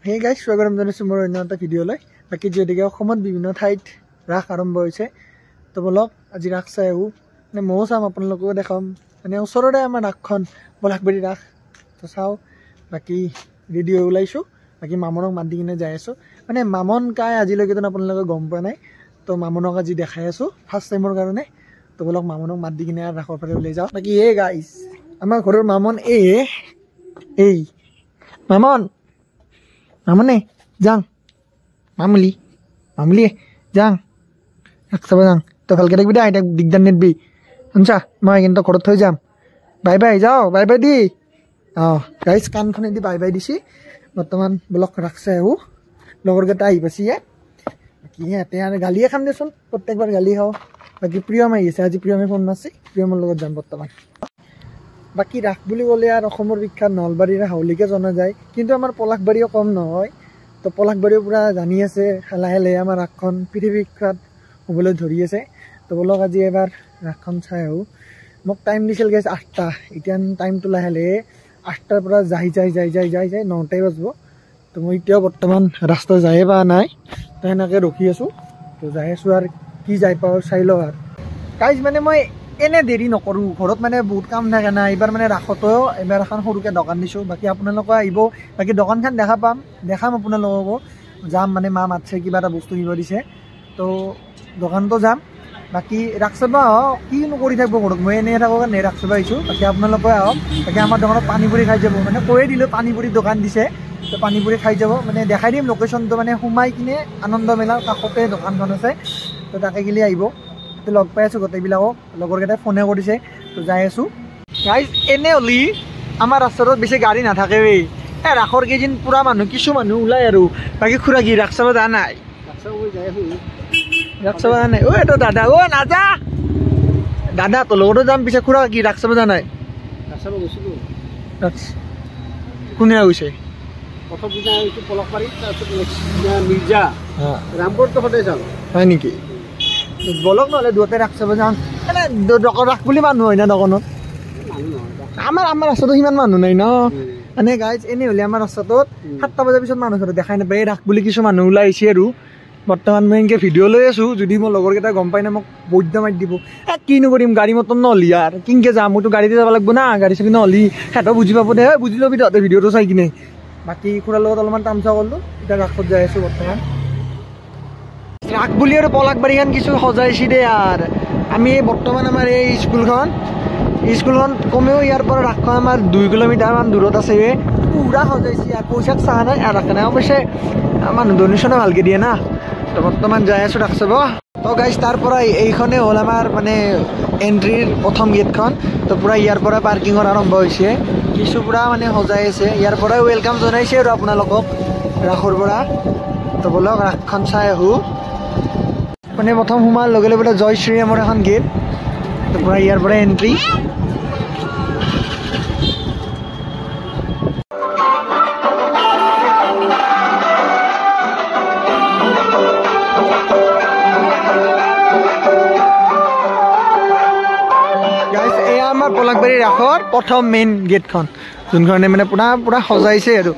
Hey guys, স্বাগতম জনাইছোঁ মোৰ অন্য এটা ভিডিঅ'লৈ। বাকী যিহেতুকে অসমত বিভিন্ন ঠাইত ৰাস আৰম্ভ হৈছে, তো বলক আজি ৰাস চাই আহোঁ। মানে ময়ো চাম, আপোনালোকেও দেখাম। মানে ওচৰতে আমাৰ ৰাসখন, পলাশবাৰী ৰাস, তো চাওঁ। বাকী ৰেডি হৈ ওলাইছোঁ। বাকী মামনক মাত দি কিনে যাই আছোঁ। মানে মামন কাই আজিলৈকেতো আপোনালোকে গম পোৱা নাই, তো মামনক আজি দেখাই আছোঁ ফাৰ্ষ্ট টাইমৰ কাৰণে। তো বলক মামনক মাত দি কিনে আৰু ৰাসৰ ফালে ওলাই যাওঁ। বাকী এই গাইজ, আমাৰ ঘৰৰ মামন, এই মামন, মামনে যাং, মামুলি মামুলি যাং, ৰাস চাব যাং। তই ভালকৈ থাকিবি দেই, আইতাক দিগদাৰ নিদিবি, শুনছা? মই কিন্তু ঘৰত থৈ যাম। বাই বাই, যাওঁ, বাই বাই দি। অঁ গাইজ, কাণখনেদি বাই বাই দিছি। বৰ্তমান বলক ৰাস চাই আহোঁ। লগৰকেইটা আহি পাইছে ইয়াত। বাকী সিহঁতে আৰু গালিয়ে খাম দেচোন, প্ৰত্যেকবাৰ গালি খাওঁ। বাকী প্ৰিয়ম আহি আছে, আজি প্ৰিয়মে ফোন মাৰছি, প্ৰিয়মৰ লগত যাম বৰ্তমান। বাকী ৰাস বুলি ক'লে আৰু অসমৰ বিখ্যাত নলবাৰীৰ হাউলিকে জনা যায়, কিন্তু আমাৰ পলাশবাৰীও কম নহয়। তো পলাশবাৰীও পূৰা জানি আছে, লাহে লাহে আমাৰ ৰাসখন পৃথিৱী বিখ্যাত হ'বলৈ ধৰি আছে। তো বলক আজি এবাৰ ৰাসখন চাই আহোঁ। মোক টাইম দিছিল গাইজ 8টা, এতিয়া টাইমটো লাহে লাহে 8টাৰ পৰা যাই যাই যাই যাই যাই যাই 9টাই বাজিব। তো মই এতিয়াও বৰ্তমান ৰাস্তা যায়ে পোৱা নাই, তো সেনেকৈ ৰখি আছোঁ। তো যাই আছোঁ আৰু কি যাই পাওঁ চাই লওঁ। আৰু গাইজ মানে মই এনে দেৰি নকৰোঁ, ঘৰত মানে বহুত কাম থাকে না। এইবাৰ মানে ৰাসতো এইবাৰ এখন সৰুকৈ দোকান দিছোঁ। বাকী আপোনালোকে আহিব, বাকী দোকানখন দেখা পাম, দেখাম আপোনালোককো। যাম মানে মা মাতছে, কিবা এটা বস্তু নিব দিছে, তো দোকানতো যাম। বাকী ৰাস চাব আহক, কিনো কৰি থাকিব ঘৰত, মই এনেই থাকোঁ কাৰণে ৰাস চাব আহিছোঁ। বাকী আপোনালোকে আহক। বাকী আমাৰ দোকানত পানীপুৰি খাই যাব, মানে কৈয়ে দিলোঁ পানীপুৰি দোকান দিছে, তো পানীপুৰি খাই যাব। মানে দেখাই দিম লোকেশ্যনটো, মানে সোমাই কিনে আনন্দ মেলাৰ কাষতে দোকানখন আছে, তো তাকে গেলি আহিব। তো লগ পাই আছোঁ গোটেইবিলাকক, লগৰকেইটাই ফোনে কৰিছে, তো যাই আছোঁ। গাইজ এনে হ'লি আমাৰ ৰাস্তাটোত বেছি গাড়ী নাথাকে। এই ৰাসৰ কেইদিন পূৰা মানুহ, কিছু মানুহ ওলায় আৰু। বাকী খুৰা কি ৰাস চাব যোৱা নাই? ৰাস চাব যোৱা নাই? অ' এইটো দাদা, অ' নাযা দাদা, তোৰ লগতো যাম। পিছে খুৰা কি ৰাস চাব যোৱা নাই? কোনে গৈছে? হয় নেকি? বলক নহ'লে দুয়োতে ৰাস চাব যাওঁ। এনে ৰাস বুলি মানুহ হয় না দোকানত? আমাৰ আমাৰ ৰাস্তাটো সিমান মানুহ নাই ন। মানে গাইজ এনে হ'লে আমাৰ ৰাস্তাটোত 7টা বজাৰ পিছত মানুহ চানুহ দেখাই নাপায়। এই ৰাস বুলি কিছু মানুহ ওলাই আহিছে আৰু। বৰ্তমান মই এনেকৈ ভিডিঅ' লৈ আছোঁ, যদি মোৰ লগৰকেইটা গম পাই না মোক বৈদ্য মাৰি দিব। কিনো কৰিম, গাড়ী মটৰ নহ'লি আৰু কিনকে যাম? মইতো গাড়ীতে যাব লাগিব না, গাড়ী চাড়ী নহ'লি সিহঁতেও বুজি পাব দে, বুজি ল'বি তহঁতে ভিডিঅ'টো চাই কিনে। বাকী খুৰাৰ লগত অলপমান তামচা কৰিলোঁ, এতিয়া ৰাসত যাই আছোঁ বৰ্তমান। ৰাস বুলি আৰু পলাশবাৰীখন কিছু সজাইছে দেই। আৰু আমি বৰ্তমান আমাৰ এই স্কুলখন কমেও ইয়াৰ পৰা ৰাসখন আমাৰ 2 কিলোমিটাৰমান দূৰত আছে। পূৰা সজাইছে আৰু পইচাক চাহ নাই আৰু ৰাখে নাই। অৱশ্যে মানুহ ডনেশ্যনো ভালকৈ দিয়ে না। তো বৰ্তমান যাই আছোঁ ৰাস চাব। তো গাইজ তাৰ পৰা এইখনেই হ'ল আমাৰ মানে এণ্ট্ৰিৰ প্ৰথম গেটখন। তো পূৰা ইয়াৰ পৰা পাৰ্কিঙৰ আৰম্ভ হৈছে, কিছু পূৰা মানে সজাই আছে। ইয়াৰ পৰাই welcome জনাইছে আৰু আপোনালোকক ৰাসৰ পৰা। তো বলক ৰাসখন চাই আহোঁ। মানে প্ৰথম সোমোৱাৰ লগে লগে বোলে জয় শ্ৰীৰামৰ এখন গেট, তো পূৰা ইয়াৰ পৰা এণ্ট্ৰি। এয়া আমাৰ পলাশবাৰী ৰাসৰ প্ৰথম মেইন গেটখন, যোনখনে মানে পূৰা পূৰা সজাইছে আৰু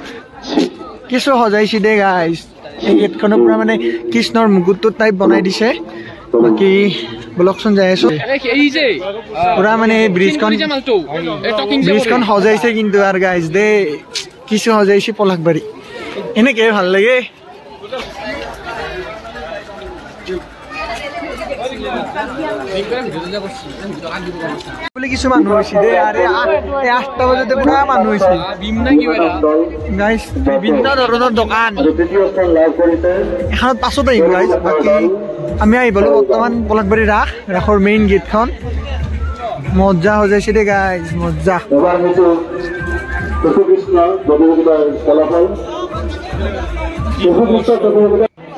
কিছু সজাইছে দেই গাইজ। এই গেটখনৰ পূৰা মানে কৃষ্ণৰ মুকুটটো টাইপ বনাই দিছে। বাকী বলকচোন যাই আছো। পুৰা মানে এই ব্ৰিজখন সজাইছে কিন্তু আৰু গাইজ দেই, কিছু সজাইছে পলাশবাৰী, এনেকে ভাল লাগে। বুলি কিছু মানুহ হৈছে দেই। আৰে এই 8টা বজাতে পুৰা মানুহ হৈছে গাইজ। বিভিন্ন ধৰণৰ দোকান এখনত পাছত আহিম গাইজ। বাকী আমি আহি পালো বৰ্তমান পলাশবাৰী ৰাস, ৰাসৰ মেইন গেটখন। মজা সজাইছে দেই গাইজ, মজা।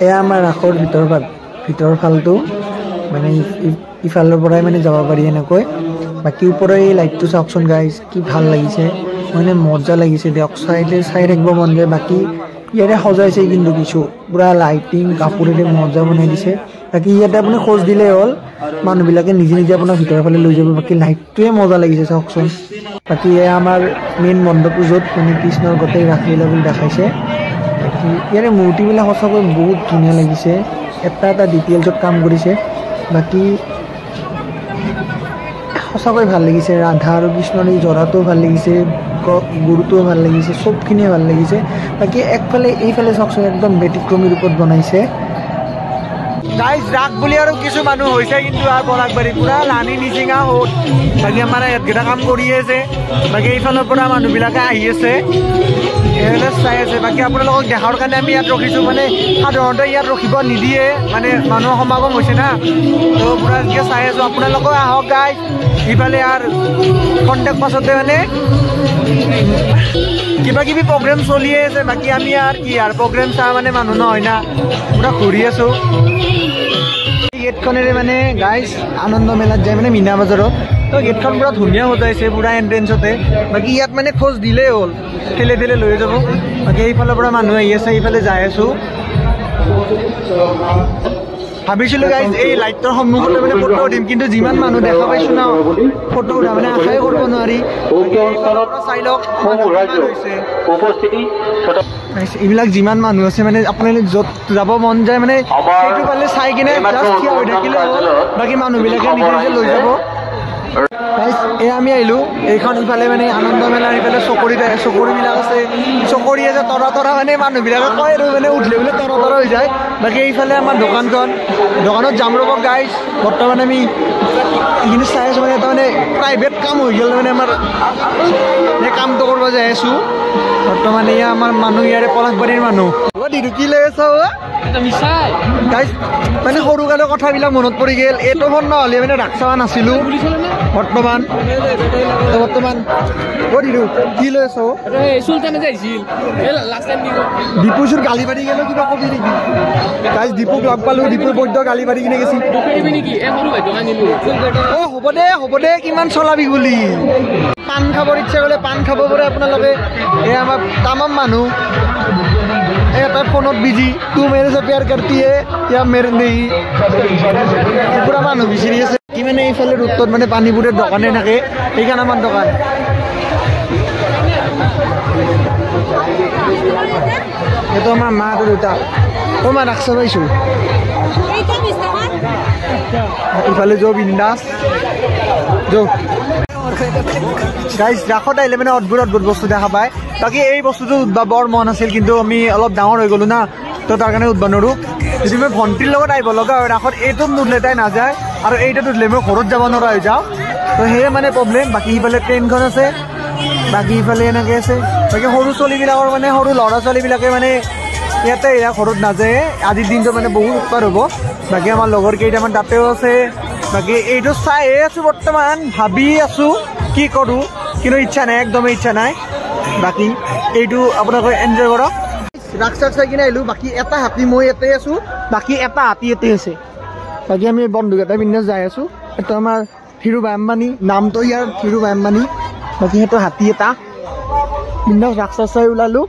এয়া আমাৰ ৰাসৰ ভিতৰৰ ফালটো, মানে ইফালৰ পৰাই মানে যাব পাৰি এনেকৈ। বাকী ওপৰৰ এই লাইটটো চাওকচোন গাইজ, কি ভাল লাগিছে, মানে মজা লাগিছে দিয়ক। চাই থাকিব মন যায়। বাকী ইয়াতে সজাইছে কিন্তু কিছু পূৰা লাইটিং কাপোৰেৰে মজা বনাই দিছে। বাকী ইয়াতে আপুনি খোজ দিলেই হ'ল, মানুহবিলাকে নিজে নিজে আপোনাৰ ভিতৰৰ ফালে লৈ যাব। বাকী লাইটটোৱে মজা লাগিছে চাওকচোন। বাকী এয়া আমাৰ মেইন মণ্ডপটো, য'ত মানে কৃষ্ণৰ গোটেই ৰাসলীলা বুলি দেখাইছে। বাকী ইয়াৰে মূৰ্তিবিলাক সঁচাকৈ বহুত ধুনীয়া লাগিছে, এটা এটা ডিটেইলছত কাম কৰিছে। বাকী সঁচাকৈ ভাল লাগিছে। ৰাধা আৰু কৃষ্ণৰ এই জৰাটোও ভাল লাগিছে, গৰুটোও ভাল লাগিছে, চবখিনিয়ে ভাল লাগিছে। বাকী একফালে এইফালে চাওকচোন, একদম ব্যতিক্ৰমী ৰূপত বনাইছে। গাইজ ৰাস বুলি আৰু কিছু মানুহ হৈছে কিন্তু আৰু পলাশবাৰী পুৰা লানি নিচিঙা হ'ল। বাকী আমাৰ ইয়াতকেইটা কাম কৰি আছে। বাকী এইফালৰ পৰা মানুহবিলাকে আহি আছে, এইফালে চাই আছে। বাকী আপোনালোকক দেখাৰ কাৰণে আমি ইয়াত ৰখিছোঁ, মানে সাধাৰণতে ইয়াত ৰখিব নিদিয়ে, মানে মানুহৰ সমাগম হৈছে না, তো পুৰা এনেকৈ চাই আছোঁ। আপোনালোকেও আহক গাইজ। ইফালে আৰু খন্তেক পাছতে মানে কিবা কিবি প্ৰগ্ৰেম চলিয়ে আছে। বাকী আমি আৰু কি আৰু প্ৰগ্ৰেম চা মানে মানুহ নহয় না, পুৰা ঘূৰি আছোঁ। গেটখনেৰে মানে গাইজ আনন্দ মেলাত যায়, মানে মীনা বজাৰত। তো গেটখন পুৰা ধুনীয়া সজাইছে পুৰা এণ্ট্ৰেঞ্চতে। বাকী ইয়াত মানে খোজ দিলেই হ'ল, ঠেলে ঠেলে লৈ যাব। বাকী এইফালৰ পৰা মানুহ আহি আছে, এইফালে যাই আছোঁ। ভাবিছিলোঁ গাইজ এই লাইটৰ সন্মুখতে মানে ফটো উঠিম, কিন্তু যিমান মানুহ দেখা পাইছোঁ ন, ফটো উঠা মানে আশাই কৰিব নোৱাৰি। চাই লওক এইবিলাক যিমান মানুহ আছে, মানে আপোনালোকে য'ত যাব মন যায় মানে সেইটো পালে চাই কিনে জাষ্ট থিয় হৈ থাকিলে হ'ল, বাকী মানুহবিলাকে নিজে নিজে লৈ যাব। এই আমি আহিলোঁ এইখন ইফালে মানে আনন্দ মেলাৰ ইফালে চকৰি চকৰিবিলাক আছে, চকৰি আছে তৰা তৰা, মানে মানুহবিলাকে কয় আৰু মানে উঠিলে বোলে তৰা তৰা হৈ যায়। বাকী এইফালে আমাৰ দোকানখন, দোকানত যাম ৰ'ব গাইজ। বৰ্তমান আমি এইখিনি চাই আছোঁ, মানে এটা মানে প্ৰাইভেট কাম হৈ গ'ল, মানে আমাৰ সেই কামটো কৰিব যাই আছোঁ বৰ্তমান। এয়া আমাৰ মানুহ ইয়াৰে পলাশবাৰীৰ মানুহ। কি লৈ আছা গাইজ? মানে সৰুকালৰ কথাবিলাক মনত পৰি গ'ল। এইটো ফোন নহ'লে মানে ৰাস চাৱা নাছিলোঁ। বৰ্তমান বৰ্তমান অ দিদু কি লৈ আছ? দীপুচোৰ গালি পাৰি গ'ল, কিবা কবি নেকি? গাইজ দীপুক লগ পালো, দীপুৰ বৈদ্য গালি পাৰি কিনে গেছি। অ হ'ব দে হ'ব দে, কিমান চলাবি বুলি। পাণ খাবৰ ইচ্ছা কৰিলে পাণ খাব পাৰে আপোনালোকে। এই আমাৰ তামাম মানুহ এটা ফোনত বিজি, তু মেৰে চে প্যাৰ কৰতি হে ইয়া মেৰে নেহি, পুৰা মানুহ বিচাৰি আছে। কি মানে এইফালে ৰোডটোত মানে পানীপুৰিৰ দোকানেই থাকে, সেইখন আমাৰ দোকান। এইটো আমাৰ মা আৰু দেউতা। অ মা ৰাস চাব আহিছোঁ। ইফালে যৌ বিন্দাছ যৌ। গাইজ ৰাসত আহিলে মানে অদ্ভুত অদ্ভুত বস্তু দেখা পায়। বাকী এই বস্তুটো উঠবা বৰ মন আছিল, কিন্তু আমি অলপ ডাঙৰ হৈ গ'লো না, তো তাৰ কাৰণে উঠবা নোৱাৰোঁ। যদি মই ভণ্টিৰ লগত আহিব লগা হয় ৰাসত, এইটোত নুঠলে তাই নাযায়, আৰু এইটোত উঠিলে মই ঘৰত যাব নোৱাৰা হৈ যাওঁ। তো সেয়ে মানে প্ৰব্লেম। বাকী সিফালে ট্ৰেইনখন আছে, বাকী ইফালে এনেকৈ আছে। বাকী সৰু ছোৱালীবিলাকৰ মানে সৰু ল'ৰা ছোৱালীবিলাকে মানে ইয়াতে এয়া ঘৰত নাযায়। আজিৰ দিনটো মানে বহুত উৎপাত হ'ব। বাকী আমাৰ লগৰ কেইটামান তাতেও আছে। বাকী এইটো চাইয়ে আছোঁ বৰ্তমান, ভাবি আছোঁ কি কৰোঁ, কিন্তু ইচ্ছা নাই, একদমেই ইচ্ছা নাই। বাকী এইটো আপোনালোকে এনজয় কৰক। ৰাস চাক চাই কিনে আহিলোঁ। বাকী এটা হাতী মই ইয়াতে আছোঁ, বাকী এটা হাতী ইয়াতে আছে। বাকী আমি বন্ধুকেইটা এটা বিন্দাছ যাই আছোঁ। এইটো আমাৰ ধীৰুভাই আম্বানী, নামটো ইয়াৰ ধীৰুভাই আম্বানী। বাকী সেইটো হাতী এটা বিন্দাছ ৰাস চাক চাই ওলালোঁ।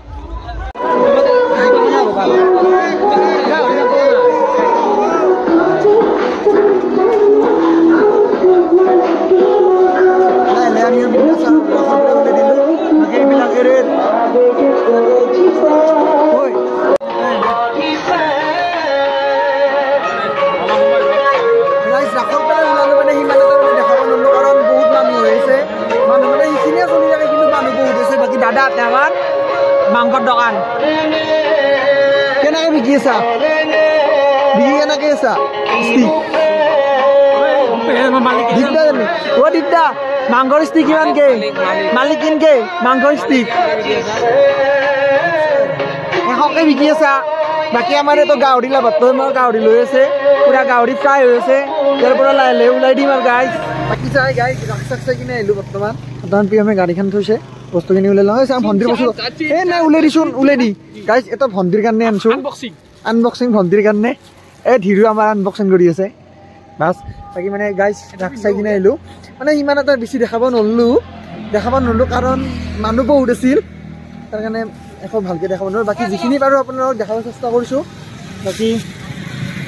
দাদা আমাৰ মাংসৰ দোকান কেনেকে বিকি আছা? বিকি কেনেকে আছা? অ দিগদা, মাংসৰ ষ্টিক কিমানকে? মালিক কিনকে মাংসৰ ষ্টিক এশকে বিকি আছা। বাকী আমাৰ এইটো গাহৰি লাভাৰটো আমাৰ গাহৰি লৈ আছে, পুৰা গাহৰি ফ্ৰাই হৈ আছে। ইয়াৰ পৰা লাহে লাহে ওলাই দিম আৰু গাইজ। বাকী চাই গাইজ ৰাস চাক চাই কিনে আহিলোঁ বৰ্তমান। বৰ্তমান প্ৰিয়মে গাড়ীখন থৈছে, বস্তুখিনি ওলাই লওঁ। চাওঁ ভণ্টিৰ বস্তু এই নাই ওলাই দিছোন, ওলাই দি গাইজ। এটা ভণ্টিৰ কাৰণে আনিছোঁ, আনবক্সিং ভণ্টিৰ কাৰণে। এই ধীৰু আমাৰ আনবক্সিং কৰি আছে বাছ। বাকী মানে গাইজ ৰাস চাই কিনে আহিলোঁ। মানে ইমান এটা বেছি দেখাব নোৱাৰিলোঁ কাৰণ মানুহ বহুত আছিল, তাৰ কাৰণে একো ভালকৈ দেখাব নোৱাৰোঁ। বাকী যিখিনি পাৰোঁ আপোনালোকক দেখাব চেষ্টা কৰিছোঁ। বাকী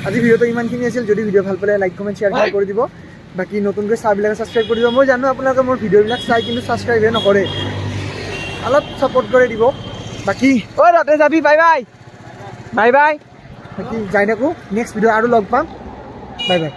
আজি ভিডিঅ'টো ইমানখিনি আছিল। যদি ভিডিঅ' ভাল পালে লাইক কমেণ্ট শ্বেয়াৰ কৰি দিব। বাকী নতুনকৈ চাহবিলাকে ছাবস্ক্ৰাইব কৰি দিব। মই জানো আপোনালোকে মোৰ ভিডিঅ'বিলাক চাই কিন্তু ছাবস্ক্ৰাইবহে নকৰে, অলপ ছাপোৰ্ট কৰি দিব। বাকী ঐ ৰতে যাবি, বাই বাই, বাই বাই। বাকী যাই থাকোঁ, নেক্সট ভিডিঅ' আৰু লগ পাম, বাই বাই।